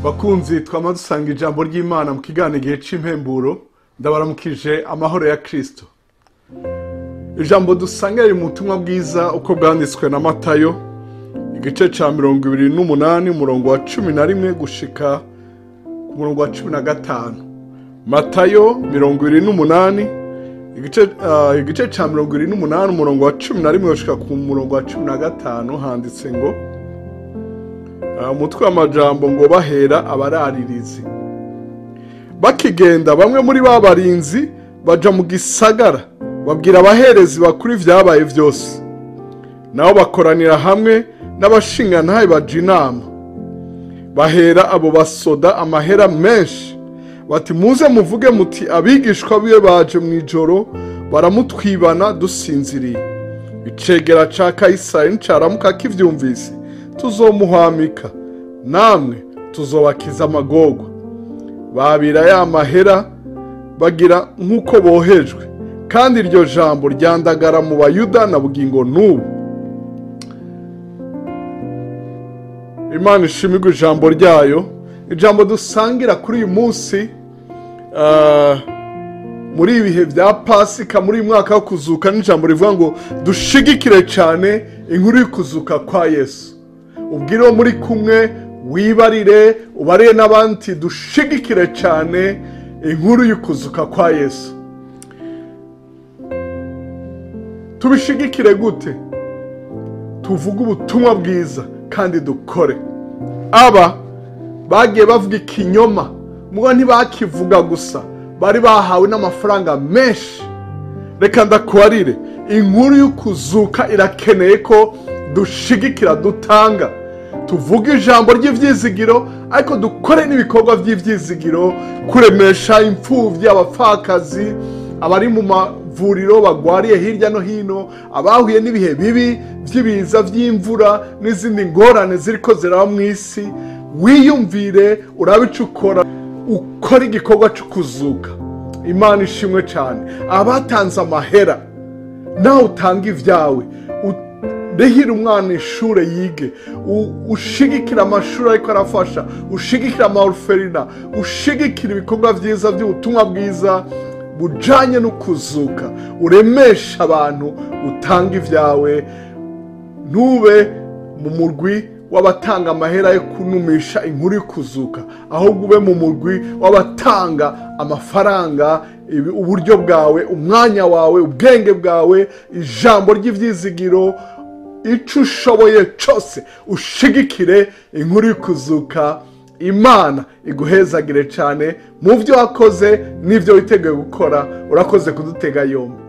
Bakunzi twama dusanga ijambo ry'Imana mu kiganiro igihe c'impemburo, ndabaramukije amahoro ya Kristo. Ijambo dusanga riri mu butumwa bwiza uko bwanditswe na Matayo, igice ca 28 umurongo wa 11 gushika ku murongo wa 15. Matayo 28 igice ca 28 umurongo wa 11 gushika ku murongo wa 15 handitse ngo umutwe w'amajambo ngo bahera abararirizi. Bakigenda bamwe muri babarinzi baja mu gisagara babwira abaherezi bakuru ivyabaye vyose. Nabo bakoranira hamwe n'abashingantahe baja inama. Bahera abo basoda amahera menshi bati muze muvuge muti abigishwa biwe baje mw'ijoro baramutwibana dusinziriye. Icegera ca Kayisari nicaramuka kivyumvise tuzomuhwamika namwe tuzobakiza amagorwa. Babira ya mahera bagira nk'uko bohejwe, kandi iryo jambo ryandagara mu Bayuda na bugingo n'ubu. Imana ishimirwe ijambo ryayo. Ijambo dusangira kuri uyu munsi muri ibihe vya Pasika, muri uyu mwaka wo kuzuka, n'ijambo rivuga ngo dushigikire cyane inkuru y'ukuzuka kwa Yesu. Ubwire uwo muri kumwe, wibarire, ubarire n'abandi, dushigikire cyane inkuru y'ukuzuka kwa Yesu. Tubishigikire gute? Tuvuge ubutumwa bwiza kandi dukore. Aba bagiye bavuga ikinyoma, mugo ntibakivuga gusa, bari bahawe n'amafaranga menshi. Reka ndakubarire, inkuru y'ukuzuka irakeneye ko dushigikira, dutanga. Tuvuge ijambo ry'ivyizigiro, ariko dukore n'ibikorwa vy'ivyizigiro, kuremesha imfuvyi, abapfakazi, abari mu mavuriro bagwariye hirya no hino, abahuye n'ibihe bibi vy'ibiza vy'imvura n'izindi ngorane ziriko ziraba mw'isi. Wiyumvire, urabe ico ukora, ukora igikorwa co kuzuka. Imana ishimwe cyane. Abatanze amahera, nawe utanga ivyawe, rehira umwana ishure yige, ushigikira amashuri ariko arafasha, ushigikira amaorferina, ushigikira ibikorwa vyiza vy'ubutumwa bwiza bujanye no kuzuka, uremesha abantu, utanga ivyawe. Ntube mu murwi w'abatanga amahera yo kunumisha inkuru y'ukuzuka, ahubwo ube mu murwi w'abatanga amafaranga, uburyo bwawe, umwanya wawe, ubwenge bwawe, ijambo ry'ivyizigiro, ico ushoboye cose ushigikire inkuru y'ukuzuka. Imana iguhezagire cyane mu vyo wakoze n'ivyo witeguye gukora. Urakoze kudutega yombi.